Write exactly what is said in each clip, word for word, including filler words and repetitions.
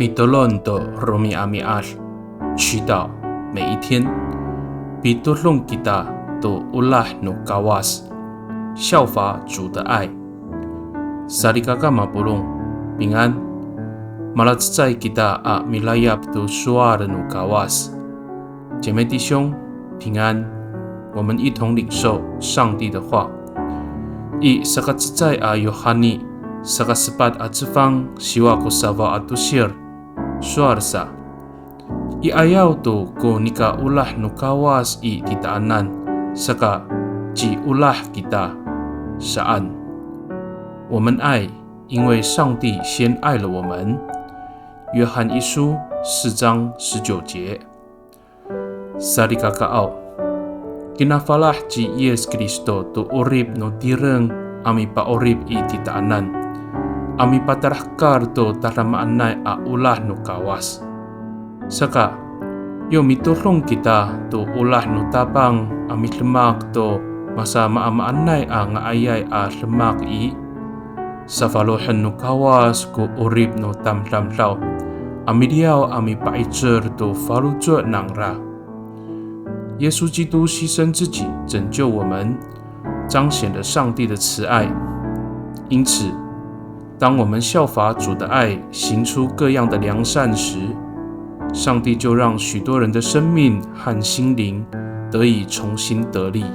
Mitolon to romi'ami'ad, 祈祷每一天。Pitodong kita to olah no Kawas, 效法主的爱。Salikaka mapolong, 平安。Malacecay kita a milayap to sowal no Kawas. 姐妹弟兄，平安。我们一同领受上帝的话。I sakacecay a Yohani, sakasepat a cefang, siwa ko safaw a tosir, sowal sa. I 'ayaw to ko nika olah no Kawas i titaanan, saka ciolah kita saan. 我们爱，因为上帝先爱了我们。约翰一书四章十九节。 Salikakaaw, kinafalah ci Yis Kristo to 'orip no tireng a mipa'orip i titaanan, a mipatalahekal to tadamaanay a olah no Kawas. Saka, yo mitodong kita to olah no Tapang a midemak to masamaamaanay a nga'ayay a demak i, safalohen no Kawas ko 'orip no tamdamdaw a miliyaw a mipa'icel to faloco' nangra. 耶稣基督牺牲自己拯救我们，彰显了上帝的慈爱。因此，当我们效法主的爱，行出各样的良善时，上帝就让许多人的生命和心灵得以重新得力。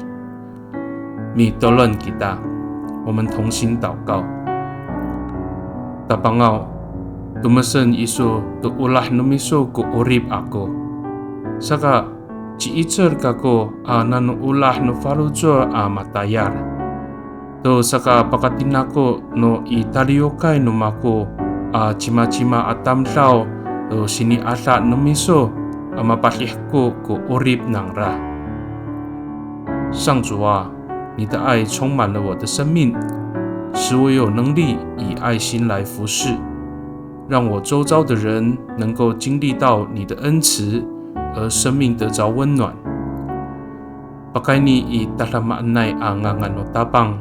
Mitolon kita. 我们同心祷告。Tapangaw, tomesen iso to olah no miso ko 'orip ako. Saka, ci'icel kako a nano olah no faloco' a matayal. To sakapakatinako no i taliyokay no mako a cimacima a tamdaw to sini'ada no miso a mapadihko ko 'orip nangra. 上主啊，你的爱充满了我的生命，使我有能力以爱心来服侍，让我周遭的人能够经历到你的恩慈，而生命得着温暖。Pakayni i tadamaanay a ngangan no Tapang,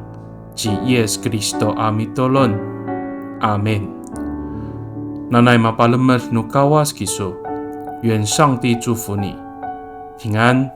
ci Yis Kristo a mitolon. Amin. Nanay mapalemed no Kawas kiso. 愿上帝祝福你，平安。